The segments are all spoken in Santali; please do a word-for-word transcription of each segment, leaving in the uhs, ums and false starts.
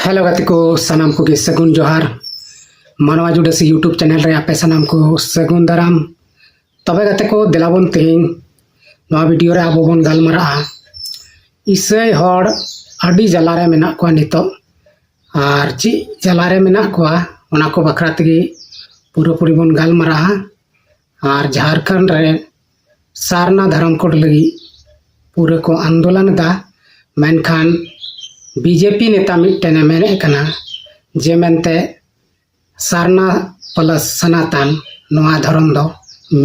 ᱦᱮᱞᱳ ᱜᱟᱛᱮ ᱠᱚ, ᱥᱟᱱᱟᱢ ᱠᱚᱜᱮ ᱥᱟᱹᱜᱩᱱ ᱡᱚᱦᱟᱨ᱾ ᱢᱟᱱᱣᱟ ᱡᱩᱰᱟᱹᱥᱤ YouTube ᱪᱮᱱᱮᱞ ᱨᱮ ᱟᱯᱮ ᱥᱟᱱᱟᱢ ᱠᱚ ᱥᱟᱹᱜᱩᱱ ᱫᱟᱨᱟᱢ᱾ ᱛᱚᱵᱮ ᱜᱟᱛᱮ ᱠᱚ, ᱫᱮᱞᱟ ᱵᱚᱱ ᱛᱮᱦᱮᱧ ᱱᱚᱣᱟ ᱵᱷᱤᱰᱤᱭᱳ ᱨᱮ ᱟᱵᱚ ᱵᱚᱱ ᱜᱟᱞᱢᱟᱨᱟᱜᱼᱟ᱾ ᱤᱥᱟᱹᱭ ᱦᱚᱲ ᱟᱹᱰᱤ ᱡᱟᱞᱟ ᱨᱮ ᱢᱮᱱᱟᱜ ᱠᱚᱣᱟ ᱱᱤᱛᱚᱜ, ᱟᱨ ᱪᱮᱫ ᱡᱟᱞᱟ ᱨᱮ ᱢᱮᱱᱟᱜ ᱠᱚᱣᱟ ᱚᱱᱟ ᱠᱚ ᱵᱟᱠᱷᱨᱟ ᱛᱮᱜᱮ ᱯᱩᱨᱟᱹᱯᱩᱨᱤ ᱵᱚᱱ ᱜᱟᱞᱢᱟᱨᱟᱜᱼᱟ᱾ ᱟᱨ ᱡᱷᱟᱲᱠᱷᱚᱸᱰ ᱨᱮ ᱥᱟᱨᱱᱟ ᱫᱷᱚᱨᱚᱢ ᱠᱳᱰ ᱞᱟᱹᱜᱤᱫ ᱯᱩᱨᱟᱹ ᱠᱚ ᱟᱱᱫᱳᱞᱚᱱ ᱮᱫᱟ, ᱢᱮᱱᱠᱷᱟᱱ ᱵᱤᱡᱮᱯᱤ ᱱᱮᱛᱟ ᱢᱤᱫᱴᱮᱱᱮ ᱢᱮᱱᱮᱫ ᱠᱟᱱᱟ ᱡᱮ ᱢᱮᱱᱛᱮ ᱥᱟᱨᱱᱟ ᱯᱞᱟᱥ ᱥᱟᱱᱟᱛᱟᱱ ᱱᱚᱣᱟ ᱫᱷᱚᱨᱚᱢ ᱫᱚ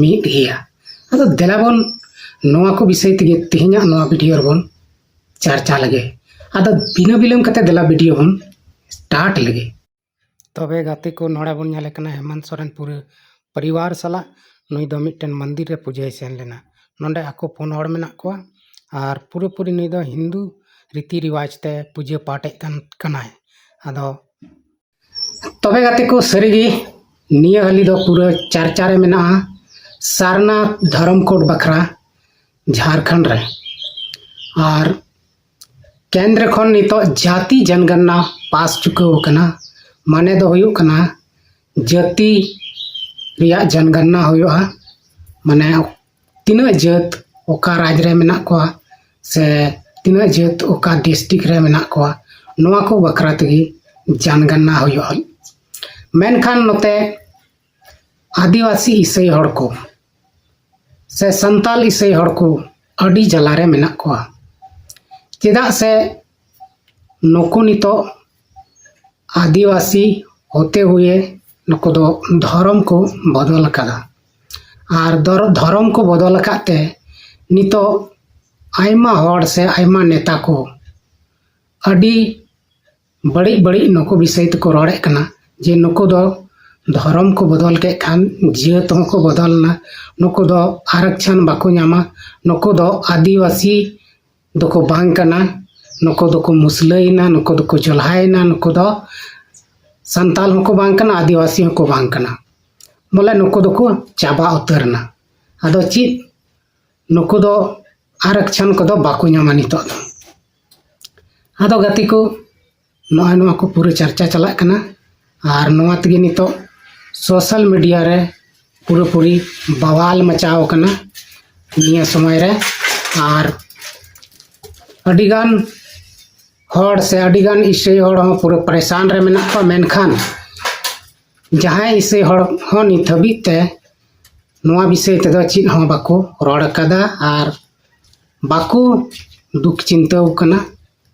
ᱢᱤᱫ ᱜᱮᱭᱟ᱾ ᱟᱫᱚ ᱫᱮᱞᱟ ᱵᱚᱱ ᱱᱚᱣᱟ ᱠᱚ ᱵᱤᱥᱚᱭ ᱛᱮᱜᱮ ᱛᱮᱦᱮᱧᱟᱜ ᱱᱚᱣᱟ ᱵᱷᱤᱰᱤᱭᱳ ᱨᱮᱵᱚᱱ ᱪᱟᱨᱪᱟ ᱞᱮᱜᱮ᱾ ᱟᱫᱚ ᱵᱤᱱᱟᱹ ᱵᱤᱞᱚᱢ ᱠᱟᱛᱮ ᱫᱮᱞᱟ ᱵᱷᱤᱰᱤᱭᱳ ᱵᱚᱱ ᱥᱴᱟᱨᱴ ᱞᱮᱜᱮ᱾ ᱛᱚᱵᱮ ᱜᱟᱛᱮ ᱠᱚ, ᱱᱚᱰᱮ ᱵᱚᱱ ᱧᱮᱞᱮ ᱠᱟᱱᱟ ᱦᱮᱢᱟᱱᱛ ᱥᱚᱨᱮᱱ ᱯᱩᱨᱟᱹ ᱯᱚᱨᱤᱵᱟᱨ ᱥᱟᱞᱟᱜ ᱱᱩᱭ ᱫᱚ ᱢᱤᱫᱴᱮᱱ ᱢᱚᱱᱫᱤᱨ ᱨᱮ ᱯᱩᱡᱟᱹᱭ ᱥᱮᱱ ᱞᱮᱱᱟ᱾ ᱱᱚᱰᱮ ᱟᱠᱚ ᱯᱩᱱ ᱦᱚᱲ ᱢᱮᱱᱟᱜ ᱠᱚᱣᱟ, ᱟᱨ ᱯᱩᱨᱟᱹᱯᱩᱨᱤ ᱱᱩᱭ ᱫᱚ ᱦᱤᱱᱫᱩ ᱨᱤᱛᱤ ᱨᱤᱣᱟᱡᱽ ᱛᱮ ᱯᱩᱡᱟᱹ ᱯᱟᱴᱮᱫ ᱠᱟᱱ ᱠᱟᱱᱟᱭ᱾ ᱟᱫᱚ ᱛᱚᱵᱮ ᱜᱟᱛᱮ ᱠᱚ, ᱥᱟᱹᱨᱤᱜᱮ ᱱᱤᱭᱟᱹ ᱦᱟᱹᱞᱤ ᱫᱚ ᱯᱩᱨᱟᱹ ᱪᱟᱨᱪᱟ ᱨᱮ ᱢᱮᱱᱟᱜᱼᱟ ᱥᱟᱨᱱᱟ ᱫᱷᱚᱨᱚᱢ ᱠᱳᱰ ᱵᱟᱠᱷᱨᱟ ᱡᱷᱟᱲᱠᱷᱚᱸᱰ ᱨᱮ᱾ ᱟᱨ ᱠᱮᱱᱫᱨᱚ ᱠᱷᱚᱱ ᱱᱤᱛᱚᱜ ᱡᱟᱹᱛᱤ ᱡᱚᱱᱜᱚᱱᱱᱟ ᱯᱟᱥ ᱪᱩᱠᱟᱹᱣ ᱟᱠᱟᱱᱟ᱾ ᱢᱟᱱᱮ ᱫᱚ ᱦᱩᱭᱩᱜ ᱠᱟᱱᱟ ᱡᱟᱹᱛᱤ ᱨᱮᱭᱟᱜ ᱡᱚᱱᱜᱚᱱᱱᱟ ᱦᱩᱭᱩᱜᱼᱟ, ᱢᱟᱱᱮ ᱛᱤᱱᱟᱹᱜ ᱡᱟᱹᱛ ᱚᱠᱟ ᱨᱟᱡᱽ ᱨᱮ ᱢᱮᱱᱟᱜ ᱠᱚᱣᱟ ᱥᱮ ᱛᱤᱱᱟᱹᱜ ᱡᱟᱹᱛ ᱚᱠᱟ ᱰᱤᱥᱴᱨᱤᱠᱴ ᱨᱮ ᱢᱮᱱᱟᱜ ᱠᱚᱣᱟ, ᱱᱚᱣᱟ ᱠᱚ ᱵᱟᱠᱷᱨᱟ ᱛᱮᱜᱮ ᱡᱟᱱᱜᱟᱱᱱᱟ ᱦᱩᱭᱩᱜᱼᱟ᱾ ᱢᱮᱱᱠᱷᱟᱱ ᱱᱚᱛᱮ ᱟᱹᱫᱤᱵᱟᱹᱥᱤ ᱤᱥᱟᱹᱭ ᱦᱚᱲ ᱠᱚ ᱥᱮ ᱥᱟᱱᱛᱟᱞ ᱤᱥᱟᱹᱭ ᱦᱚᱲ ᱠᱚ ᱟᱹᱰᱤ ᱡᱟᱞᱟ ᱨᱮ ᱢᱮᱱᱟᱜ ᱠᱚᱣᱟ᱾ ᱪᱮᱫᱟᱜ ᱥᱮ ᱱᱩᱠᱩ ᱱᱤᱛᱚᱜ ᱟᱹᱫᱤᱵᱟᱹᱥᱤ ᱦᱚᱛᱮ ᱦᱩᱭᱮ ᱱᱩᱠᱩ ᱫᱚ ᱫᱷᱚᱨᱚᱢ ᱠᱚ ᱵᱚᱫᱚᱞ ᱟᱠᱟᱫᱟ᱾ ᱟᱨ ᱫᱚᱨ-, ᱫᱷᱚᱨᱚᱢ ᱠᱚ ᱵᱚᱫᱚᱞ ᱟᱠᱟᱫ ᱛᱮ ᱱᱤᱛᱚᱜ ᱟᱭᱢᱟ ᱦᱚᱲ ᱥᱮ ᱟᱭᱢᱟ ᱱᱮᱛᱟ ᱠᱚ ᱟᱹᱰᱤ ᱵᱟᱹᱲᱤᱡ ᱵᱟᱹᱲᱤᱡ ᱱᱩᱠᱩ ᱵᱤᱥᱚᱭ ᱛᱮᱠᱚ ᱨᱚᱲᱮᱫ ᱠᱟᱱᱟ ᱡᱮ ᱱᱩᱠᱩ ᱫᱚ ᱫᱷᱚᱨᱚᱢ ᱠᱚ ᱵᱚᱫᱚᱞ ᱠᱮᱫ ᱠᱷᱟᱱ ᱡᱟᱹᱛ ᱦᱚᱸᱠᱚ ᱵᱚᱫᱚᱞ ᱮᱱᱟ, ᱱᱩᱠᱩ ᱫᱚ ᱟᱨᱚᱠᱪᱷᱚᱱ ᱵᱟᱠᱚ ᱧᱟᱢᱟ, ᱱᱩᱠᱩ ᱫᱚ ᱟᱹᱫᱤᱵᱟᱹᱥᱤ ᱫᱚᱠᱚ ᱵᱟᱝ ᱠᱟᱱᱟ, ᱱᱩᱠᱩ ᱫᱚᱠᱚ ᱢᱩᱥᱞᱟᱹᱭᱮᱱᱟ, ᱱᱩᱠᱩ ᱫᱚᱠᱚ ᱡᱚᱞᱦᱟᱭᱮᱱᱟ, ᱱᱩᱠᱩ ᱫᱚ ᱥᱟᱱᱛᱟᱞ ᱦᱚᱸᱠᱚ ᱵᱟᱝ ᱠᱟᱱᱟ, ᱟᱹᱫᱤᱵᱟᱹᱥᱤ ᱦᱚᱸᱠᱚ ᱵᱟᱝ ᱠᱟᱱᱟ᱾ ᱵᱚᱞᱮ ᱱᱩᱠᱩ ᱫᱚᱠᱚ ᱪᱟᱵᱟ ᱩᱛᱟᱹᱨ ᱮᱱᱟ᱾ ᱟᱫᱚ ᱪᱮᱫ ᱱᱩᱠᱩ ᱫᱚ ᱟᱨᱚᱠᱪᱷᱚᱱ ᱠᱚᱫᱚ ᱵᱟᱠᱚ ᱧᱟᱢᱟ ᱱᱤᱛᱚᱜ ᱫᱚ᱾ ᱟᱫᱚ ᱜᱟᱛᱮ ᱠᱚ, ᱱᱚᱜᱼᱚᱭ ᱱᱚᱣᱟ ᱠᱚ ᱯᱩᱨᱟᱹ ᱪᱟᱨᱪᱟ ᱪᱟᱞᱟᱜ ᱠᱟᱱᱟ᱾ ᱟᱨ ᱱᱚᱣᱟ ᱛᱮᱜᱮ ᱱᱤᱛᱚᱜ ᱥᱳᱥᱟᱞ ᱢᱤᱰᱤᱭᱟ ᱨᱮ ᱯᱩᱨᱟᱹᱯᱩᱨᱤ ᱵᱟᱣᱟᱞ ᱢᱟᱪᱟᱣ ᱟᱠᱟᱱᱟ ᱱᱤᱭᱟᱹ ᱥᱚᱢᱚᱭ ᱨᱮ᱾ ᱟᱨ ᱟᱹᱰᱤᱜᱟᱱ ᱦᱚᱲ ᱥᱮ ᱟᱹᱰᱤᱜᱟᱱ ᱤᱥᱟᱹᱭ ᱦᱚᱲ ᱦᱚᱸ ᱯᱩᱨᱟᱹ ᱯᱟᱨᱮᱥᱟᱱ ᱨᱮ ᱢᱮᱱᱟᱜ ᱠᱚᱣᱟ᱾ ᱢᱮᱱᱠᱷᱟᱱ ᱡᱟᱦᱟᱸᱭ ᱤᱥᱟᱹᱭ ᱦᱚᱲ ᱦᱚᱸ ᱱᱤᱛ ᱦᱟᱹᱵᱤᱡ ᱛᱮ ᱱᱚᱣᱟ ᱵᱤᱥᱚᱭ ᱛᱮᱫᱚ ᱪᱮᱫ ᱦᱚᱸ ᱵᱟᱠᱚ ᱨᱚᱲ ᱟᱠᱟᱫᱟ ᱟᱨ ᱵᱟᱠᱚ ᱫᱩᱠ ᱪᱤᱱᱛᱟᱹᱣ ᱠᱟᱱᱟ᱾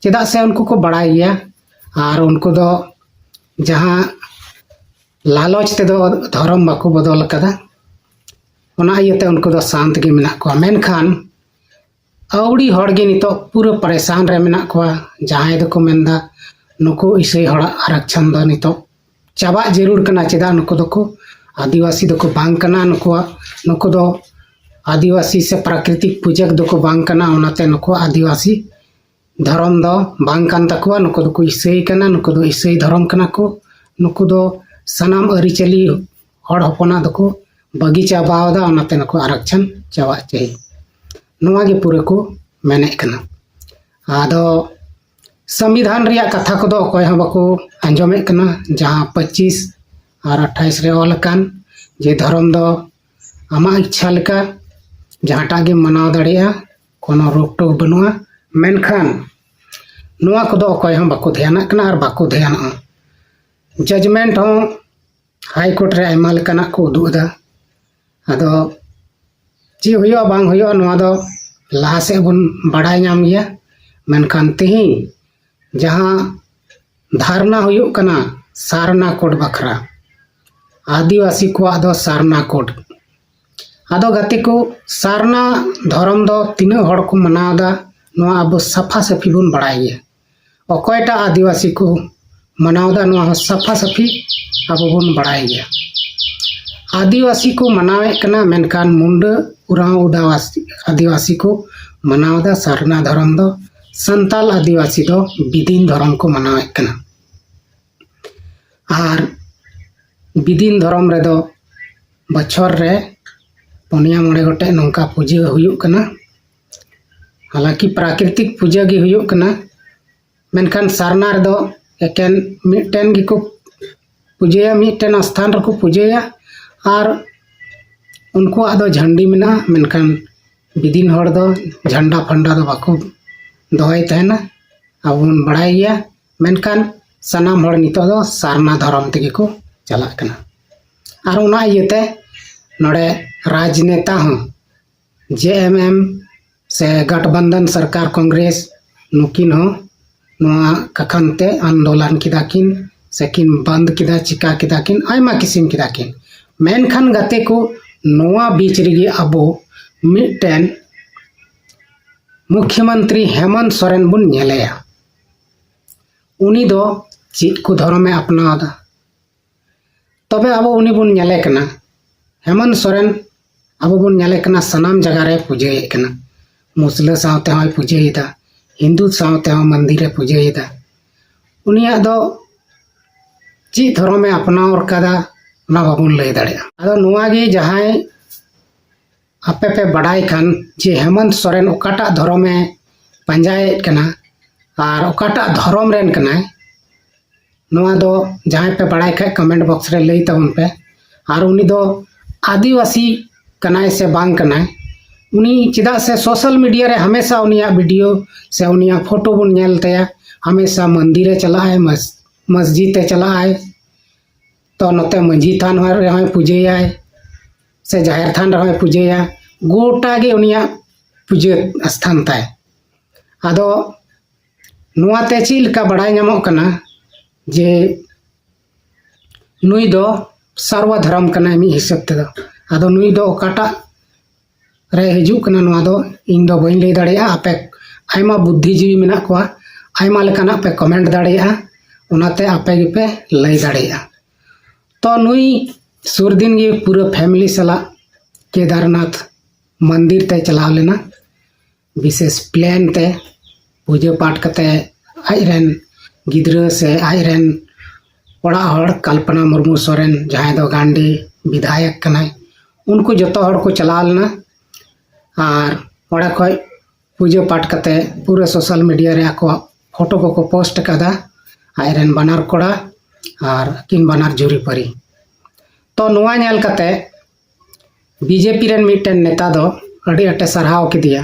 ᱪᱮᱫᱟᱜ ᱥᱮ ᱩᱱᱠᱩ ᱠᱚ ᱵᱟᱲᱟᱭ ᱜᱮᱭᱟ ᱟᱨ ᱩᱱᱠᱩ ᱫᱚ ᱡᱟᱦᱟᱸ ᱞᱟᱞᱚᱪ ᱛᱮᱫᱚ ᱫᱷᱚᱨᱚᱢ ᱵᱟᱠᱚ ᱵᱚᱫᱚᱞ ᱟᱠᱟᱫᱟ, ᱚᱱᱟ ᱤᱭᱟᱹᱛᱮ ᱩᱱᱠᱩ ᱫᱚ ᱥᱟᱱᱛ ᱜᱮ ᱢᱮᱱᱟᱜ ᱠᱚᱣᱟ᱾ ᱢᱮᱱᱠᱷᱟᱱ ᱟᱹᱣᱲᱤ ᱦᱚᱲ ᱜᱮ ᱱᱤᱛᱚᱜ ᱯᱩᱨᱟᱹ ᱯᱟᱨᱮᱥᱟᱱ ᱨᱮ ᱢᱮᱱᱟᱜ ᱠᱚᱣᱟ᱾ ᱡᱟᱦᱟᱸᱭ ᱫᱚᱠᱚ ᱢᱮᱱᱫᱟ ᱱᱩᱠᱩ ᱤᱥᱟᱹᱭ ᱦᱚᱲᱟᱜ ᱟᱨᱟᱠᱪᱷᱚᱱ ᱫᱚ ᱱᱤᱛᱚᱜ ᱪᱟᱵᱟᱜ ᱡᱟᱹᱨᱩᱲ ᱠᱟᱱᱟ᱾ ᱪᱮᱫᱟᱜ ᱱᱩᱠᱩ ᱫᱚᱠᱚ ᱟᱹᱫᱤᱵᱟᱹᱥᱤ ᱫᱚᱠᱚ ᱵᱟᱝ ᱠᱟᱱᱟ, ᱱᱩᱠᱩᱣᱟᱜ ᱱᱩᱠᱩ ᱫᱚ ᱟᱹᱫᱤᱵᱟᱹᱥᱤ ᱥᱮ ᱯᱨᱟᱠᱨᱤᱛᱤᱠ ᱯᱩᱡᱟᱹ ᱫᱚᱠᱚ ᱵᱟᱝ ᱠᱟᱱᱟ, ᱚᱱᱟᱛᱮ ᱱᱩᱠᱩᱣᱟᱜ ᱟᱹᱫᱤᱵᱟᱹᱥᱤ ᱫᱷᱚᱨᱚᱢ ᱫᱚ ᱵᱟᱝ ᱠᱟᱱ ᱛᱟᱠᱚᱣᱟ᱾ ᱱᱩᱠᱩ ᱫᱚᱠᱚ ᱤᱥᱟᱹᱭ ᱠᱟᱱᱟ, ᱱᱩᱠᱩ ᱫᱚ ᱤᱥᱟᱹᱭ ᱫᱷᱚᱨᱚᱢ ᱠᱟᱱᱟ ᱠᱚ, ᱱᱩᱠᱩ ᱫᱚ ᱥᱟᱱᱟᱢ ᱟᱹᱨᱤᱪᱟᱹᱞᱤ ᱦᱚᱲ ᱦᱚᱯᱚᱱᱟᱜ ᱫᱚᱠᱚ ᱵᱟᱹᱜᱤ ᱪᱟᱵᱟᱣᱫᱟ, ᱚᱱᱟᱛᱮ ᱱᱩᱠᱩ ᱟᱨᱟᱠᱪᱷᱚᱱ ᱪᱟᱵᱟᱜ ᱪᱟᱹᱦᱤ᱾ ᱱᱚᱣᱟ ᱜᱮ ᱯᱩᱨᱟᱹ ᱠᱚ ᱢᱮᱱᱮᱫ ᱠᱟᱱᱟ᱾ ᱟᱫᱚ ᱥᱚᱝᱵᱤᱫᱷᱟᱱ ᱨᱮᱭᱟᱜ ᱠᱟᱛᱷᱟ ᱠᱚᱫᱚ ᱚᱠᱚᱭ ᱦᱚᱸ ᱵᱟᱠᱚ ᱟᱸᱡᱚᱢᱮᱫ ᱠᱟᱱᱟ, ᱡᱟᱦᱟᱸ ᱯᱚᱸᱪᱤᱥ ᱟᱨ ᱟᱴᱷᱟᱭᱤᱥ ᱨᱮ ᱚᱞ ᱟᱠᱟᱱ ᱡᱮ ᱫᱷᱚᱨᱚᱢ ᱫᱚ ᱟᱢᱟᱜ ᱤᱪᱪᱷᱟ ᱞᱮᱠᱟ ᱡᱟᱦᱟᱸᱴᱟᱜ ᱜᱮᱢ ᱢᱟᱱᱟᱣ ᱫᱟᱲᱮᱭᱟᱜᱼᱟ, ᱠᱳᱱᱳ ᱨᱳᱠ ᱴᱳᱠ ᱵᱟᱹᱱᱩᱜᱼᱟ᱾ ᱢᱮᱱᱠᱷᱟᱱ ᱱᱚᱣᱟ ᱠᱚᱫᱚ ᱚᱠᱚᱭ ᱦᱚᱸ ᱵᱟᱠᱚ ᱫᱷᱮᱭᱟᱱᱟᱜ ᱠᱟᱱᱟ ᱟᱨ ᱵᱟᱠᱚ ᱫᱷᱮᱭᱟᱱᱚᱜᱼᱟ᱾ ᱡᱟᱡᱽᱢᱮᱱᱴ ᱦᱚᱸ ᱦᱟᱭ ᱠᱳᱨᱴ ᱨᱮ ᱟᱭᱢᱟ ᱞᱮᱠᱟᱱᱟᱜ ᱠᱚ ᱩᱫᱩᱜ ᱮᱫᱟ᱾ ᱟᱫᱚ ᱪᱮᱫ ᱦᱩᱭᱩᱜᱼᱟ ᱵᱟᱝ ᱦᱩᱭᱩᱜᱼᱟ, ᱱᱚᱣᱟ ᱫᱚ ᱞᱟᱦᱟ ᱥᱮᱫ ᱵᱚᱱ ᱵᱟᱲᱟᱭ ᱧᱟᱢ ᱜᱮᱭᱟ᱾ ᱢᱮᱱᱠᱷᱟᱱ ᱛᱮᱦᱮᱧ ᱡᱟᱦᱟᱸ ᱫᱷᱟᱨᱱᱟ ᱦᱩᱭᱩᱜ ᱠᱟᱱᱟ ᱥᱟᱨᱱᱟ ᱠᱳᱰ ᱵᱟᱠᱷᱨᱟ, ᱟᱹᱫᱤᱵᱟᱹᱥᱤ ᱠᱚᱣᱟᱜ ᱫᱚ ᱥᱟᱨᱱᱟ ᱠᱳᱰ᱾ ᱟᱫᱚ ᱜᱟᱛᱮ ᱠᱚ, ᱥᱟᱨᱱᱟ ᱫᱷᱚᱨᱚᱢ ᱫᱚ ᱛᱤᱱᱟᱹᱜ ᱦᱚᱲ ᱠᱚ ᱢᱟᱱᱟᱣ ᱮᱫᱟ, ᱱᱚᱣᱟ ᱟᱵᱚ ᱥᱟᱯᱷᱟ ᱥᱟᱹᱯᱷᱤ ᱵᱚᱱ ᱵᱟᱲᱟᱭ ᱜᱮᱭᱟ᱾ ᱚᱠᱚᱭᱴᱟᱜ ᱟᱹᱫᱤᱵᱟᱹᱥᱤ ᱠᱚ ᱢᱟᱱᱟᱣ ᱮᱫᱟ, ᱱᱚᱣᱟ ᱦᱚᱸ ᱥᱟᱯᱷᱟ ᱥᱟᱹᱯᱷᱤ ᱟᱵᱚ ᱵᱚᱱ ᱵᱟᱲᱟᱭ ᱜᱮᱭᱟ᱾ ᱟᱹᱫᱤᱵᱟᱹᱥᱤ ᱠᱚ ᱢᱟᱱᱟᱣᱮᱫ ᱠᱟᱱᱟ, ᱢᱮᱱᱠᱷᱟᱱ ᱢᱩᱱᱰᱟᱹ ᱩᱨᱟᱣ ᱩᱫᱟᱣᱟᱥᱤ ᱟᱹᱫᱤᱵᱟᱹᱥᱤ ᱠᱚ ᱢᱟᱱᱟᱣ ᱮᱫᱟ ᱥᱟᱨᱱᱟ ᱫᱷᱚᱨᱚᱢ ᱫᱚ᱾ ᱥᱟᱱᱛᱟᱞ ᱟᱹᱫᱤᱵᱟᱹᱥᱤ ᱫᱚ ᱵᱤᱫᱤᱱ ᱫᱷᱚᱨᱚᱢ ᱠᱚ ᱢᱟᱱᱟᱣᱮᱫ ᱠᱟᱱᱟ᱾ ᱟᱨ ᱵᱤᱫᱤᱱ ᱫᱷᱚᱨᱚᱢ ᱨᱮᱫᱚ ᱵᱚᱪᱷᱚᱨ ᱨᱮ ᱯᱩᱱᱭᱟ ᱢᱚᱬᱮ ᱜᱚᱴᱮᱡ ᱱᱚᱝᱠᱟ ᱯᱩᱡᱟᱹ ᱦᱩᱭᱩᱜ ᱠᱟᱱᱟ᱾ ᱦᱟᱞᱟᱸᱠᱤ ᱯᱨᱟᱠᱨᱤᱛᱤᱠ ᱯᱩᱡᱟᱹ ᱜᱮ ᱦᱩᱭᱩᱜ ᱠᱟᱱᱟ, ᱢᱮᱱᱠᱷᱟᱱ ᱥᱟᱨᱱᱟ ᱨᱮᱫᱚ ᱮᱠᱮᱱ ᱢᱤᱫᱴᱮᱱ ᱜᱮᱠᱚ ᱯᱩᱡᱟᱹᱭᱟ, ᱢᱤᱫᱴᱮᱱ ᱟᱥᱛᱷᱟᱱ ᱨᱮᱠᱚ ᱯᱩᱡᱟᱹᱭᱟ᱾ ᱟᱨ ᱩᱱᱠᱩᱣᱟᱜ ᱫᱚ ᱡᱷᱟᱹᱱᱰᱤ ᱢᱮᱱᱟᱜᱼᱟ, ᱢᱮᱱᱠᱷᱟᱱ ᱵᱤᱫᱤᱱ ᱦᱚᱲ ᱫᱚ ᱡᱷᱟᱱᱰᱟ ᱯᱷᱟᱱᱰᱟ ᱫᱚ ᱵᱟᱠᱚ ᱫᱚᱦᱚᱭ ᱛᱟᱦᱮᱱᱟ, ᱟᱵᱚ ᱵᱚᱱ ᱵᱟᱲᱟᱭ ᱜᱮᱭᱟ᱾ ᱢᱮᱱᱠᱷᱟᱱ ᱥᱟᱱᱟᱢ ᱦᱚᱲ ᱱᱤᱛᱚᱜ ᱫᱚ ᱥᱟᱨᱱᱟ ᱫᱷᱚᱨᱚᱢ ᱛᱮᱜᱮ ᱠᱚ ᱪᱟᱞᱟᱜ ᱠᱟᱱᱟ᱾ ᱟᱨ ᱚᱱᱟ ᱤᱭᱟᱹᱛᱮ ᱱᱚᱰᱮ ᱨᱟᱡᱽᱱᱮᱛᱟ ᱦᱚᱸ, ᱡᱮ ᱮᱢ ᱮᱢ ᱥᱮ ᱜᱟᱴᱵᱟᱱᱫᱷᱟᱱ ᱥᱚᱨᱠᱟᱨ, ᱠᱚᱝᱜᱨᱮᱥ, ᱱᱩᱠᱤᱱ ᱦᱚᱸ ᱱᱚᱣᱟ ᱠᱟᱠᱷᱟᱱ ᱛᱮ ᱟᱱᱫᱳᱞᱚᱱ ᱠᱮᱫᱟ ᱠᱤᱱ, ᱥᱮ ᱠᱤᱱ ᱵᱚᱱᱫ ᱠᱮᱫᱟ, ᱪᱤᱠᱟ ᱠᱮᱫᱟ ᱠᱤᱱ, ᱟᱭᱢᱟ ᱠᱤᱥᱤᱢ ᱠᱮᱫᱟ ᱠᱤᱱ᱾ ᱢᱮᱱᱠᱷᱟᱱ ᱜᱟᱛᱮ ᱠᱚ, ᱱᱚᱣᱟ ᱵᱤᱪ ᱨᱮᱜᱮ ᱟᱵᱚ ᱢᱤᱫᱴᱮᱱ ᱢᱩᱠᱷᱭᱚᱢᱚᱱᱛᱨᱤ ᱦᱮᱢᱚᱱᱛ ᱥᱚᱨᱮᱱ ᱵᱚᱱ ᱧᱮᱞᱮᱭᱟ᱾ ᱩᱱᱤ ᱫᱚ ᱪᱮᱫ ᱠᱚ ᱫᱷᱚᱨᱚᱢᱮ ᱟᱯᱱᱟᱣᱫᱟ? ᱛᱚᱵᱮ ᱟᱵᱚ ᱩᱱᱤ ᱵᱚᱱ ᱧᱮᱞᱮ ᱠᱟᱱᱟ, ᱦᱮᱢᱚᱱᱛ ᱥᱚᱨᱮᱱ ᱟᱵᱚ ᱵᱚᱱ ᱧᱮᱞᱮ ᱠᱟᱱᱟ, ᱥᱟᱱᱟᱢ ᱡᱟᱭᱜᱟ ᱨᱮ ᱯᱩᱡᱟᱹᱭᱮᱫ ᱠᱟᱱᱟ᱾ ᱢᱩᱥᱞᱟᱹ ᱥᱟᱶ ᱛᱮᱦᱚᱸᱭ ᱯᱩᱡᱟᱹᱭᱮᱫᱟ, ᱦᱤᱱᱫᱩ ᱥᱟᱶ ᱛᱮᱦᱚᱸ ᱢᱚᱱᱫᱤᱨ ᱨᱮ ᱯᱩᱡᱟᱹᱭᱮᱫᱟ᱾ ᱩᱱᱤᱭᱟᱜ ᱫᱚ ᱪᱮᱫ ᱫᱷᱚᱨᱚᱢᱮ ᱟᱯᱱᱟᱣ ᱟᱠᱟᱫᱟ, ᱚᱱᱟ ᱵᱟᱵᱚᱱ ᱞᱟᱹᱭ ᱫᱟᱲᱮᱭᱟᱜᱼᱟ᱾ ᱟᱫᱚ ᱱᱚᱣᱟ ᱜᱮ ᱡᱟᱦᱟᱸᱭ ᱟᱯᱮ ᱯᱮ ᱵᱟᱰᱟᱭ ᱠᱷᱟᱱ ᱡᱮ ᱦᱮᱢᱚᱱᱛ ᱥᱚᱨᱮᱱ ᱚᱠᱟᱴᱟᱜ ᱫᱷᱚᱨᱚᱢᱮ ᱯᱟᱸᱡᱟᱭᱮᱫ ᱠᱟᱱᱟ ᱟᱨ ᱚᱠᱟᱴᱟᱜ ᱫᱷᱚᱨᱚᱢ ᱨᱮᱱ ᱠᱟᱱᱟᱭ, ᱱᱚᱣᱟ ᱫᱚ ᱡᱟᱦᱟᱸᱭ ᱯᱮ ᱵᱟᱲᱟᱭ ᱠᱷᱟᱡ comment box ᱨᱮ ᱞᱟᱹᱭ ᱛᱟᱵᱚᱱ ᱯᱮ᱾ ᱟᱨ ᱩᱱᱤ ᱫᱚ ᱟᱹᱫᱤᱵᱟᱹᱥᱤ ᱠᱟᱱᱟᱭ ᱥᱮ ᱵᱟᱝ ᱠᱟᱱᱟᱭ? ᱩᱱᱤ ᱪᱮᱫᱟᱜ ᱥᱮ social media ᱨᱮ ᱦᱟᱢᱮᱥᱟ ᱩᱱᱤᱭᱟᱜ video ᱥᱮ ᱩᱱᱤᱭᱟᱜ photo ᱵᱚᱱ ᱧᱮᱞ ᱛᱟᱭᱟ, ᱦᱟᱢᱮᱥᱟ ᱢᱚᱱᱫᱤᱨ ᱮ ᱪᱟᱞᱟᱜ ᱟᱭ, ᱢᱚᱥ-, ᱢᱚᱥᱡᱤᱫ ᱮ ᱪᱟᱞᱟᱜ ᱟᱭ, ᱛᱚ ᱱᱚᱛᱮ ᱢᱟᱹᱡᱷᱤ ᱛᱷᱟᱱ ᱨᱮᱦᱚᱸᱭ ᱯᱩᱡᱟᱹᱭᱟᱭ ᱥᱮ ᱡᱟᱦᱮᱨ ᱛᱷᱟᱱ ᱨᱮᱦᱚᱸᱭ ᱯᱩᱡᱟᱹᱭᱟ᱾ ᱜᱚᱴᱟ ᱜᱮ ᱩᱱᱤᱭᱟᱜ ᱯᱩᱡᱟᱹ ᱥᱛᱷᱟᱱ ᱛᱟᱭ᱾ ᱟᱫᱚ ᱱᱚᱣᱟᱛᱮ ᱪᱮᱫ ᱞᱮᱠᱟ ᱵᱟᱲᱟᱭ ᱧᱟᱢᱚᱜ ᱠᱟᱱᱟ ᱡᱮ ᱱᱩᱭ ᱫᱚ ᱥᱟᱨᱣᱟ ᱫᱷᱚᱨᱚᱢ ᱠᱟᱱᱟᱭ ᱢᱤᱫ ᱦᱤᱥᱟᱹᱵ ᱛᱮᱫᱚ᱾ ᱟᱫᱚ ᱱᱩᱭ ᱫᱚ ᱚᱠᱟᱴᱟᱜ ᱨᱮ ᱦᱤᱡᱩᱜ ᱠᱟᱱᱟ, ᱱᱚᱣᱟ ᱫᱚ ᱤᱧ ᱫᱚ ᱵᱟᱹᱧ ᱞᱟᱹᱭ ᱫᱟᱲᱮᱭᱟᱜᱼᱟ᱾ ᱟᱯᱮ ᱟᱭᱢᱟ ᱵᱩᱫᱽᱫᱷᱤᱡᱤᱵᱤ ᱢᱮᱱᱟᱜ ᱠᱚᱣᱟ, ᱟᱭᱢᱟ ᱞᱮᱠᱟᱱᱟᱜ ᱯᱮ comment ᱫᱟᱲᱮᱭᱟᱜᱼᱟ, ᱚᱱᱟᱛᱮ ᱟᱯᱮ ᱜᱮᱯᱮ ᱞᱟᱹᱭ ᱫᱟᱲᱮᱭᱟᱜᱼᱟ᱾ ᱛᱚ ᱱᱩᱭ ᱥᱩᱨ ᱫᱤᱱ ᱜᱮ ᱯᱩᱨᱟᱹ family ᱥᱟᱞᱟᱜ ᱠᱮᱫᱟᱨᱱᱟᱛᱷ ᱢᱚᱱᱫᱤᱨ ᱛᱮ ᱪᱟᱞᱟᱣ ᱞᱮᱱᱟ᱾ ᱵᱤᱥᱮᱥ plan ᱛᱮ ᱯᱩᱡᱟᱹ ᱯᱟᱴ ᱠᱟᱛᱮ ᱟᱡ ᱨᱮᱱ ᱜᱤᱫᱽᱨᱟᱹ ᱥᱮ ᱟᱡ ᱨᱮᱱ ᱚᱲᱟᱜ ᱦᱚᱲ ᱠᱚᱞᱯᱚᱱᱟ ᱢᱩᱨᱢᱩ ᱥᱚᱨᱮᱱ, ᱡᱟᱦᱟᱸᱭ ᱫᱚ ᱜᱟᱱᱰᱤ ᱵᱤᱫᱷᱟᱭᱚᱠ ᱠᱟᱱᱟᱭ, ᱩᱱᱠᱩ ᱡᱚᱛᱚ ᱦᱚᱲ ᱠᱚ ᱪᱟᱞᱟᱣ ᱞᱮᱱᱟ᱾ ᱟᱨ ᱚᱸᱰᱮ ᱠᱷᱚᱡ ᱯᱩᱡᱟᱹ ᱯᱟᱴ ᱠᱟᱛᱮ ᱯᱩᱨᱟᱹ social media ᱨᱮ ᱟᱠᱚᱣᱟᱜ ᱯᱷᱳᱴᱳ ᱠᱚᱠᱚ ᱯᱳᱥᱴ ᱟᱠᱟᱫᱟ, ᱟᱡᱨᱮᱱ ᱵᱟᱱᱟᱨ ᱠᱚᱲᱟ ᱟᱨ ᱟᱹᱠᱤᱱ ᱵᱟᱱᱟᱨ ᱡᱩᱨᱤᱯᱟᱹᱨᱤ᱾ ᱛᱚ ᱱᱚᱣᱟ ᱧᱮᱞ ᱠᱟᱛᱮ ᱵᱤᱡᱮᱯᱤ ᱨᱮᱱ ᱢᱤᱫᱴᱮᱱ ᱱᱮᱛᱟ ᱫᱚ ᱟᱹᱰᱤ ᱟᱸᱴᱮ ᱥᱟᱨᱦᱟᱣ ᱠᱮᱫᱮᱭᱟ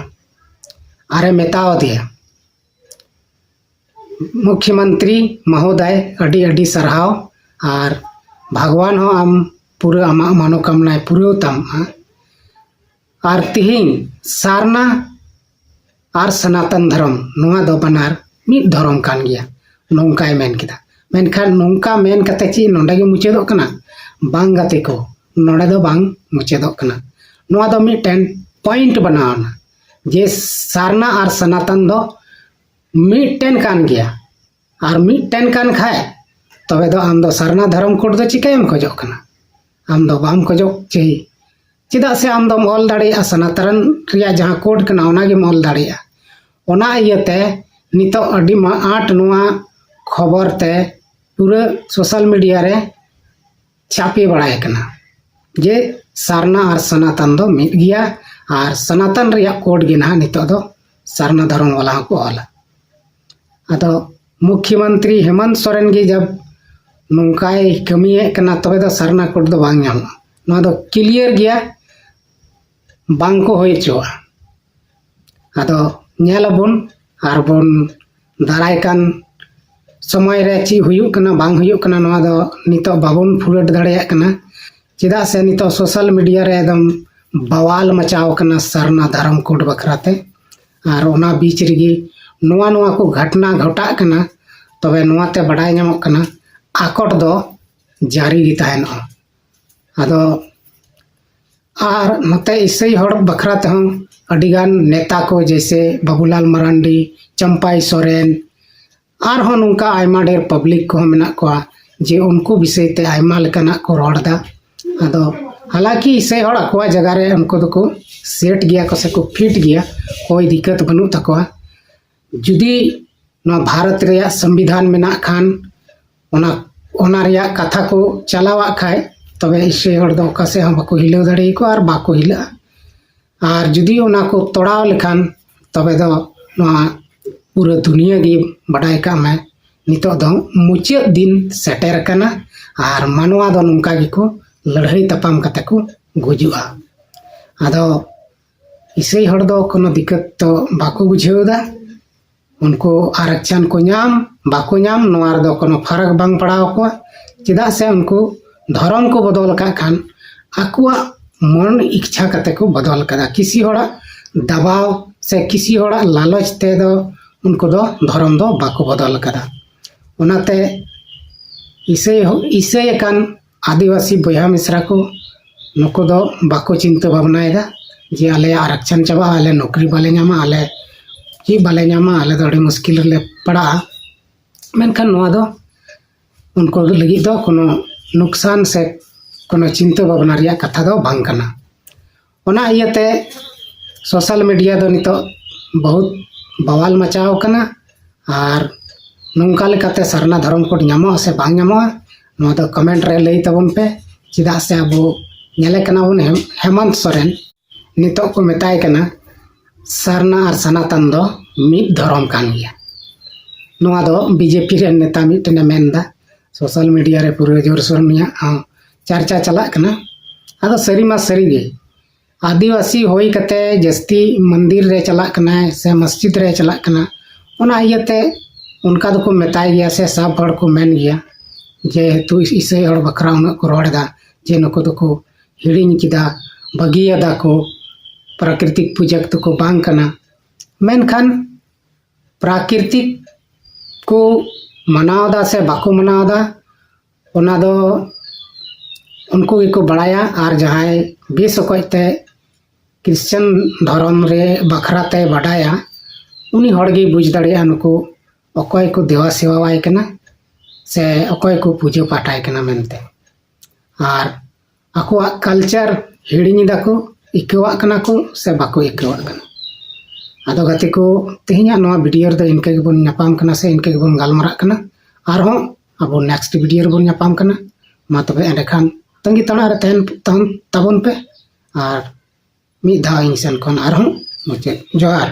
ᱟᱨᱮ ᱢᱮᱛᱟᱣ ᱟᱫᱮᱭᱟ, ᱢᱩᱠᱷᱭᱚᱢᱚᱱᱛᱨᱤ ᱢᱚᱦᱳᱫᱚᱭ, ᱟᱹᱰᱤ ᱟᱹᱰᱤ ᱥᱟᱨᱦᱟᱣ ᱟᱨ ᱵᱷᱟᱜᱽᱣᱟᱱ ᱦᱚᱸ ᱟᱢ ᱯᱩᱨᱟᱹ ᱟᱢᱟᱜ ᱢᱚᱱᱳᱠᱟᱢᱱᱟᱭ ᱯᱩᱨᱟᱹᱣ ᱛᱟᱢ ᱢᱟ᱾ ᱟᱨ ᱛᱤᱦᱤᱧ ᱥᱟᱨᱱᱟ ᱟᱨ ᱥᱚᱱᱟᱛᱚᱱ ᱫᱷᱚᱨᱚᱢ, ᱱᱚᱣᱟ ᱫᱚ ᱵᱟᱱᱟᱨ ᱢᱤᱫ ᱫᱷᱚᱨᱚᱢ ᱠᱟᱱ ᱜᱮᱭᱟ, ᱱᱚᱝᱠᱟᱭ ᱢᱮᱱ ᱠᱮᱫᱟ᱾ ᱢᱮᱱᱠᱷᱟᱱ ᱱᱚᱝᱠᱟ ᱢᱮᱱ ᱠᱟᱛᱮ ᱪᱮᱫ ᱱᱚᱰᱮ ᱜᱮ ᱢᱩᱪᱟᱹᱫᱚᱜ ᱠᱟᱱᱟ? ᱵᱟᱝ ᱜᱟᱛᱮ ᱠᱚ, ᱱᱚᱰᱮ ᱫᱚ ᱵᱟᱝ ᱢᱩᱪᱟᱹᱫᱚᱜ ᱠᱟᱱᱟ᱾ ᱱᱚᱣᱟ ᱫᱚ ᱢᱤᱫᱴᱮᱱ ᱯᱚᱭᱮᱱᱴ ᱵᱮᱱᱟᱣ ᱮᱱᱟ ᱡᱮ ᱥᱟᱨᱱᱟ ᱟᱨ ᱥᱚᱱᱟᱛᱚᱱ ᱫᱚ ᱢᱤᱫᱴᱮᱱ ᱠᱟᱱ ᱜᱮᱭᱟ᱾ ᱟᱨ ᱢᱤᱫᱴᱮᱱ ᱠᱟᱱ ᱠᱷᱟᱡ ᱛᱚᱵᱮ ᱫᱚ ᱟᱢ ᱫᱚ ᱥᱟᱨᱱᱟ ᱫᱷᱚᱨᱚᱢ ᱠᱳᱰ ᱫᱚ ᱪᱤᱠᱟᱹᱭᱮᱢ ᱠᱷᱚᱡᱚᱜ ᱠᱟᱱᱟ? ᱟᱢ ᱫᱚ ᱵᱟᱢ ᱠᱷᱚᱡᱚᱜ ᱪᱮ? ᱪᱮᱫᱟᱜ ᱥᱮ ᱟᱢ ᱫᱚᱢ ᱚᱞ ᱫᱟᱲᱮᱭᱟᱜᱼᱟ, ᱥᱚᱱᱟᱛᱚᱱ ᱨᱮᱭᱟᱜ ᱡᱟᱦᱟᱸ ᱠᱳᱰ ᱠᱟᱱᱟ ᱚᱱᱟ ᱜᱮᱢ ᱚᱞ ᱫᱟᱲᱮᱭᱟᱜᱼᱟ᱾ ᱚᱱᱟ ᱤᱭᱟᱹᱛᱮ ᱱᱤᱛᱚᱜ ᱟᱹᱰᱤ ᱢᱟ-, ᱟᱸᱴ ᱱᱚᱣᱟ ᱠᱷᱚᱵᱚᱨ ᱛᱮ ᱯᱩᱨᱟᱹ ᱥᱳᱥᱟᱞ ᱢᱤᱰᱤᱭᱟ ᱨᱮ ᱪᱷᱟᱯᱮ ᱵᱟᱲᱟᱭ ᱠᱟᱱᱟ ᱡᱮ ᱥᱟᱨᱱᱟ ᱟᱨ ᱥᱚᱱᱟᱛᱚᱱ ᱫᱚ ᱢᱤᱫ ᱜᱮᱭᱟ ᱟᱨ ᱥᱚᱱᱟᱛᱚᱱ ᱨᱮᱭᱟᱜ ᱠᱳᱰ ᱜᱮ ᱱᱟᱦᱟᱜ ᱱᱤᱛᱚᱜ ᱫᱚ ᱥᱟᱨᱱᱟ ᱫᱷᱚᱨᱚᱢ ᱵᱟᱞᱟ ᱦᱚᱸᱠᱚ ᱚᱞᱟ᱾ ᱟᱫᱚ ᱢᱩᱠᱷᱭᱚᱢᱚᱱᱛᱨᱤ ᱦᱮᱢᱚᱱᱛ ᱥᱚᱨᱮᱱ ᱜᱮ ᱡᱟᱵ ᱱᱚᱝᱠᱟᱭ ᱠᱟᱹᱢᱤᱭᱮᱫ ᱠᱟᱱᱟ, ᱛᱚᱵᱮ ᱫᱚ ᱥᱟᱨᱱᱟ ᱠᱳᱰ ᱫᱚ ᱵᱟᱝ ᱧᱟᱢᱚᱜᱼᱟ᱾ ᱱᱚᱣᱟ ᱫᱚ ᱠᱞᱤᱭᱟᱨ ᱜᱮᱭᱟ, ᱵᱟᱝ ᱠᱚ ᱦᱩᱭ ᱦᱚᱪᱚᱣᱟᱜᱼᱟ᱾ ᱟᱫᱚ ᱧᱮᱞ ᱟᱵᱚᱱ ᱟᱨ ᱵᱚᱱ ᱫᱟᱨᱟᱭ ᱠᱟᱱ ᱥᱚᱢᱚᱭ ᱨᱮ ᱪᱮᱫ ᱦᱩᱭᱩᱜ ᱠᱟᱱᱟ ᱵᱟᱝ ᱦᱩᱭᱩᱜ ᱠᱟᱱᱟ, ᱱᱚᱣᱟ ᱫᱚ ᱱᱤᱛᱚᱜ ᱵᱟᱵᱚᱱ ᱯᱷᱩᱞᱟᱹᱴ ᱫᱟᱲᱮᱭᱟᱜ ᱠᱟᱱᱟ᱾ ᱪᱮᱫᱟᱜ ᱥᱮ ᱱᱤᱛᱚᱜ ᱥᱳᱥᱟᱞ ᱢᱤᱰᱤᱭᱟ ᱨᱮ ᱮᱠᱫᱚᱢ ᱵᱟᱣᱟᱞ ᱢᱟᱪᱟᱣ ᱠᱟᱱᱟ ᱥᱟᱨᱱᱟ ᱫᱷᱚᱨᱚᱢ ᱠᱳᱰ ᱵᱟᱠᱷᱨᱟ ᱛᱮ᱾ ᱟᱨ ᱚᱱᱟ ᱵᱤᱪ ᱨᱮᱜᱮ ᱱᱚᱣᱟ ᱱᱚᱣᱟ ᱠᱚ ᱜᱷᱚᱴᱱᱟ ᱜᱷᱚᱴᱟᱜ ᱠᱟᱱᱟ, ᱛᱚᱵᱮ ᱱᱚᱣᱟ ᱛᱮ ᱵᱟᱰᱟᱭ ᱧᱟᱢᱚᱜ ᱠᱟᱱᱟ ᱟᱠᱚᱴ ᱫᱚ ᱡᱟᱹᱨᱤ ᱜᱮ ᱛᱟᱦᱮᱱᱚᱜᱼᱟ᱾ ᱟᱫᱚ ᱟᱨ ᱱᱚᱛᱮ ᱤᱥᱟᱹᱭ ᱦᱚᱲ ᱵᱟᱠᱷᱨᱟ ᱛᱮᱦᱚᱸ ᱟᱹᱰᱤᱜᱟᱱ ᱱᱮᱛᱟ ᱠᱚ, ᱡᱮᱭᱥᱮ ᱵᱟᱵᱩᱞᱟᱞ ᱢᱟᱨᱟᱱᱰᱤ, ᱪᱟᱢᱯᱟᱭ ᱥᱚᱨᱮᱱ, ᱟᱨᱦᱚᱸ ᱱᱚᱝᱠᱟ ᱟᱭᱢᱟ ᱰᱷᱮᱨ ᱯᱟᱵᱽᱞᱤᱠ ᱠᱚᱦᱚᱸ ᱢᱮᱱᱟᱜ ᱠᱚᱣᱟ, ᱡᱮ ᱩᱱᱠᱩ ᱵᱤᱥᱚᱭ ᱛᱮ ᱟᱭᱢᱟ ᱞᱮᱠᱟᱱᱟᱜ ᱠᱚ ᱨᱚᱲ ᱮᱫᱟ᱾ ᱟᱫᱚ ᱦᱟᱞᱟᱸᱠᱤ ᱤᱥᱟᱹᱭ ᱦᱚᱲ ᱟᱠᱚᱣᱟᱜ ᱡᱟᱭᱜᱟ ᱨᱮ ᱩᱱᱠᱩ ᱫᱚᱠᱚ ᱥᱮᱴ ᱜᱮᱭᱟ ᱠᱚ ᱥᱮ ᱠᱚ ᱯᱷᱤᱴ ᱜᱮᱭᱟ, ᱠᱳᱭ ᱫᱤᱠᱠᱟᱛ ᱵᱟᱹᱱᱩᱜ ᱛᱟᱠᱚᱣᱟ᱾ ᱡᱩᱫᱤ ᱱᱚᱣᱟ ᱵᱷᱟᱨᱚᱛ ᱨᱮᱭᱟᱜ ᱥᱚᱝᱵᱤᱫᱷᱟᱱ ᱢᱮᱱᱟᱜ ᱠᱷᱟᱱ, ᱚᱱᱟ, ᱚᱱᱟ ᱨᱮᱭᱟᱜ ᱠᱟᱛᱷᱟ ᱠᱚ ᱪᱟᱞᱟᱣᱟᱜ ᱠᱷᱟᱡ, ᱛᱚᱵᱮ ᱤᱥᱟᱹᱭ ᱦᱚᱲ ᱫᱚ ᱚᱠᱟ ᱥᱮᱫ ᱦᱚᱸ ᱵᱟᱠᱚ ᱦᱤᱞᱟᱹᱣ ᱫᱟᱲᱮᱭᱟᱠᱚᱣᱟ ᱟᱨ ᱵᱟᱠᱚ ᱦᱤᱞᱟᱹᱜᱼᱟ᱾ ᱟᱨ ᱡᱩᱫᱤ ᱚᱱᱟ ᱠᱚ ᱛᱚᱲᱟᱣ ᱞᱮᱠᱷᱟᱱ, ᱛᱚᱵᱮ ᱫᱚ ᱱᱚᱣᱟ ᱯᱩᱨᱟᱹ ᱫᱩᱱᱤᱭᱟᱹ ᱜᱮ ᱵᱟᱰᱟᱭ ᱠᱟᱜ ᱢᱮ, ᱱᱤᱛᱚᱜ ᱫᱚ ᱢᱩᱪᱟᱹᱫ ᱫᱤᱱ ᱥᱮᱴᱮᱨ ᱟᱠᱟᱱᱟ᱾ ᱟᱨ ᱢᱟᱱᱣᱟ ᱫᱚ ᱱᱚᱝᱠᱟ ᱜᱮᱠᱚ ᱞᱟᱹᱲᱦᱟᱹᱭ ᱛᱟᱯᱟᱢ ᱠᱟᱛᱮ ᱠᱚ ᱜᱩᱡᱩᱜᱼᱟ᱾ ᱟᱫᱚ ᱤᱥᱟᱹᱭ ᱦᱚᱲ ᱫᱚ ᱠᱳᱱᱳ ᱫᱤᱠᱠᱟᱹᱛ ᱫᱚ ᱵᱟᱠᱚ ᱵᱩᱡᱷᱟᱹᱣ ᱮᱫᱟ᱾ ᱩᱱᱠᱩ ᱟᱨᱚᱠᱪᱷᱚᱱ ᱠᱚ ᱧᱟᱢ ᱵᱟᱠᱚ ᱧᱟᱢ, ᱱᱚᱣᱟ ᱨᱮᱫᱚ ᱠᱳᱱᱳ ᱯᱷᱟᱨᱟᱠ ᱵᱟᱝ ᱯᱟᱲᱟᱣ ᱟᱠᱚᱣᱟ᱾ ᱪᱮᱫᱟᱜ ᱥᱮ ᱩᱱᱠᱩ ᱫᱷᱚᱨᱚᱢ ᱠᱚ ᱵᱚᱫᱚᱞ ᱟᱠᱟᱫ ᱠᱷᱟᱱ ᱟᱠᱚᱣᱟᱜ ᱢᱚᱱ ᱤᱪᱪᱷᱟ ᱠᱟᱛᱮ ᱠᱚ ᱵᱚᱫᱚᱞ ᱟᱠᱟᱫᱟ᱾ ᱠᱤᱥᱤ ᱦᱚᱲᱟᱜ ᱫᱟᱵᱟᱣ ᱥᱮ ᱠᱤᱥᱤ ᱦᱚᱲᱟᱜ ᱞᱟᱞᱚᱪ ᱛᱮᱫᱚ ᱩᱱᱠᱩ ᱫᱚ ᱫᱷᱚᱨᱚᱢ ᱫᱚ ᱵᱟᱠᱚ ᱵᱚᱫᱚᱞ ᱟᱠᱟᱫᱟ᱾ ᱚᱱᱟᱛᱮ ᱤᱥᱟᱹᱭ ᱦᱚ-, ᱤᱥᱟᱹᱭ ᱟᱠᱟᱱ ᱟᱹᱫᱤᱵᱟᱹᱥᱤ ᱵᱚᱭᱦᱟ ᱢᱤᱥᱨᱟ ᱠᱚ ᱱᱩᱠᱩ ᱫᱚ ᱵᱟᱠᱚ ᱪᱤᱱᱛᱟᱹ ᱵᱷᱟᱵᱽᱱᱟᱭᱮᱫᱟ ᱡᱮ ᱟᱞᱮᱭᱟᱜ ᱟᱨᱚᱠᱪᱷᱚᱱ ᱪᱟᱵᱟᱜᱼᱟ, ᱟᱞᱮ ᱱᱚᱠᱨᱤ ᱵᱟᱞᱮ ᱧᱟᱢᱟ, ᱟᱞᱮ ᱪᱮᱫ ᱵᱟᱞᱮ ᱧᱟᱢᱟ, ᱟᱞᱮ ᱫᱚ ᱟᱹᱰᱤ ᱢᱩᱥᱠᱤᱞ ᱨᱮᱞᱮ ᱯᱟᱲᱟᱜᱼᱟ᱾ ᱢᱮᱱᱠᱷᱟᱱ ᱱᱚᱣᱟ ᱫᱚ ᱩᱱᱠᱩ ᱞᱟᱹᱜᱤᱫ ᱫᱚ ᱠᱳᱱᱳ ᱱᱩᱠᱥᱟᱱ ᱥᱮ ᱠᱳᱱᱳ ᱪᱤᱱᱛᱟᱹ ᱵᱷᱟᱵᱽᱱᱟ ᱨᱮᱭᱟᱜ ᱠᱟᱛᱷᱟ ᱫᱚ ᱵᱟᱝ ᱠᱟᱱᱟ᱾ ᱚᱱᱟ ᱤᱭᱟᱹᱛᱮ ᱥᱳᱥᱟᱞ ᱢᱤᱰᱤᱭᱟ ᱫᱚ ᱱᱤᱛᱚᱜ ᱵᱚᱦᱩᱛ ᱵᱟᱣᱟᱞ ᱢᱟᱪᱟᱣ ᱠᱟᱱᱟ᱾ ᱟᱨ ᱱᱚᱝᱠᱟ ᱞᱮᱠᱟᱛᱮ ᱥᱟᱨᱱᱟ ᱫᱷᱚᱨᱚᱢ ᱠᱳᱰ ᱧᱟᱢᱚᱜᱼᱟ ᱥᱮ ᱵᱟᱝ ᱧᱟᱢᱚᱜᱼᱟ, ᱱᱚᱣᱟ ᱫᱚ ᱠᱚᱢᱮᱱᱴ ᱨᱮ ᱞᱟᱹᱭ ᱛᱟᱵᱚᱱ ᱯᱮ᱾ ᱪᱮᱫᱟᱜ ᱥᱮ ᱟᱵᱚ ᱧᱮᱞᱮ ᱠᱟᱱᱟ ᱵᱚᱱ ᱦᱮᱢ-, ᱦᱮᱢᱚᱱᱛ ᱥᱚᱨᱮᱱ ᱱᱤᱛᱚᱜ ᱠᱚ ᱢᱮᱛᱟᱭ ᱠᱟᱱᱟ ᱥᱟᱨᱱᱟ ᱟᱨ ᱥᱟᱱᱟᱛᱟᱱ ᱫᱚ ᱢᱤᱫ ᱫᱷᱚᱨᱚᱢ ᱠᱟᱱ ᱜᱮᱭᱟ᱾ ᱱᱚᱣᱟ ᱫᱚ ᱵᱤᱡᱮᱯᱤ ᱨᱮᱱ ᱱᱮᱛᱟ ᱢᱤᱫᱴᱮᱱᱮ ᱢᱮᱱᱫᱟ, ᱥᱳᱥᱟᱞ ᱢᱤᱰᱤᱭᱟ ᱨᱮ ᱯᱩᱨᱟᱹ ᱡᱳᱨᱥᱳᱨ ᱱᱩᱭᱟᱜ ᱦᱚᱸ ᱪᱟᱨᱪᱟ ᱪᱟᱞᱟᱜ ᱠᱟᱱᱟ᱾ ᱟᱫᱚ ᱥᱟᱹᱨᱤ ᱢᱟ ᱥᱟᱹᱨᱤ ᱜᱮ, ᱟᱹᱫᱤᱵᱟᱹᱥᱤ ᱦᱩᱭ ᱠᱟᱛᱮ ᱡᱟᱹᱥᱛᱤ ᱢᱚᱱᱫᱤᱨ ᱨᱮ ᱪᱟᱞᱟᱜ ᱠᱟᱱᱟᱭ ᱥᱮ ᱢᱚᱥᱡᱤᱫ ᱨᱮ ᱪᱟᱞᱟᱜ ᱠᱟᱱᱟ, ᱚᱱᱟ ᱤᱭᱟᱹᱛᱮ ᱚᱱᱠᱟ ᱫᱚᱠᱚ ᱢᱮᱛᱟᱭ ᱜᱮᱭᱟ ᱥᱮ ᱥᱟᱵ ᱦᱚᱲ ᱠᱚ ᱢᱮᱱ ᱜᱮᱭᱟ, ᱡᱮᱦᱮᱛᱩ ᱤᱥᱟᱹᱭ ᱦᱚᱲ ᱵᱟᱠᱷᱨᱟ ᱩᱱᱟᱹᱜ ᱠᱚ ᱨᱚᱲ ᱮᱫᱟ ᱡᱮ ᱱᱩᱠᱩ ᱫᱚᱠᱚ ᱦᱤᱲᱤᱧ ᱠᱮᱫᱟ, ᱵᱟᱹᱜᱤᱭᱟᱫᱟ ᱠᱚ, ᱯᱨᱟᱠᱨᱤᱛᱤᱠ ᱯᱩᱡᱟᱹ ᱫᱚᱠᱚ ᱵᱟᱝ ᱠᱟᱱᱟ᱾ ᱢᱮᱱᱠᱷᱟᱱ ᱯᱨᱟᱠᱨᱤᱛᱤᱠ ᱠᱚ ᱢᱟᱱᱟᱣ ᱮᱫᱟ ᱥᱮ ᱵᱟᱠᱚ ᱢᱟᱱᱟᱣ ᱮᱫᱟ, ᱚᱱᱟ ᱫᱚ ᱩᱱᱠᱩ ᱜᱮᱠᱚ ᱵᱟᱲᱟᱭᱟ᱾ ᱟᱨ ᱡᱟᱦᱟᱸᱭ ᱵᱮᱥ ᱚᱠᱚᱡ ᱛᱮ ᱠᱨᱤᱥᱪᱟᱱ ᱫᱷᱚᱨᱚᱢ ᱨᱮ ᱵᱟᱠᱷᱨᱟ ᱛᱮ ᱵᱟᱰᱟᱭᱟ, ᱩᱱᱤ ᱦᱚᱲ ᱜᱮᱭ ᱵᱩᱡᱽ ᱫᱟᱲᱮᱭᱟᱜᱼᱟ ᱱᱩᱠᱩ ᱚᱠᱚᱭ ᱠᱚ ᱫᱮᱵᱟ ᱥᱮᱵᱟᱣᱟᱭ ᱠᱟᱱᱟ ᱥᱮ ᱚᱠᱚᱭ ᱠᱚ ᱯᱩᱡᱟᱹ ᱯᱟᱴᱟᱭ ᱠᱟᱱᱟ ᱢᱮᱱᱛᱮ᱾ ᱟᱨ ᱟᱠᱚᱣᱟᱜ ᱠᱟᱞᱪᱟᱨ ᱦᱤᱲᱤᱧ ᱮᱫᱟ ᱠᱚ, ᱤᱠᱟᱹᱣᱟᱜ ᱠᱟᱱᱟ ᱠᱚ ᱥᱮ ᱵᱟᱠᱚ ᱤᱠᱟᱹᱣᱟᱜ ᱠᱟᱱᱟ᱾ ᱟᱫᱚ ᱜᱟᱛᱮ ᱠᱚ, ᱛᱮᱦᱮᱧᱟᱜ ᱱᱚᱣᱟ ᱵᱷᱤᱰᱤᱭᱳ ᱨᱮᱫᱚ ᱤᱱᱠᱟᱹ ᱜᱮᱵᱚᱱ ᱧᱟᱯᱟᱢ ᱠᱟᱱᱟ ᱥᱮ ᱤᱱᱠᱟᱹ ᱜᱮᱵᱚᱱ ᱜᱟᱞᱢᱟᱨᱟᱜ ᱠᱟᱱᱟ᱾ ᱟᱨᱦᱚᱸ ᱟᱵᱚ ᱱᱮᱠᱥᱴ ᱵᱷᱤᱰᱤᱭᱳ ᱨᱮᱵᱚᱱ ᱧᱟᱯᱟᱢ ᱠᱟᱱᱟ᱾ ᱢᱟ ᱛᱚᱵᱮ ᱮᱸᱰᱮᱠᱷᱟᱱ ᱛᱟᱺᱜᱤ ᱛᱟᱲᱟᱜ ᱨᱮ ᱛᱟᱦᱮᱱ, ᱛᱟᱦᱮᱱ ᱛᱟᱵᱚᱱ ᱯᱮ᱾ ᱟᱨ ᱢᱤᱫ ᱫᱷᱟᱣ ᱤᱧ ᱥᱮᱱ ᱠᱷᱚᱱ ᱟᱨᱦᱚᱸ ᱢᱩᱪᱟᱹᱫ ᱡᱚᱦᱟᱨ᱾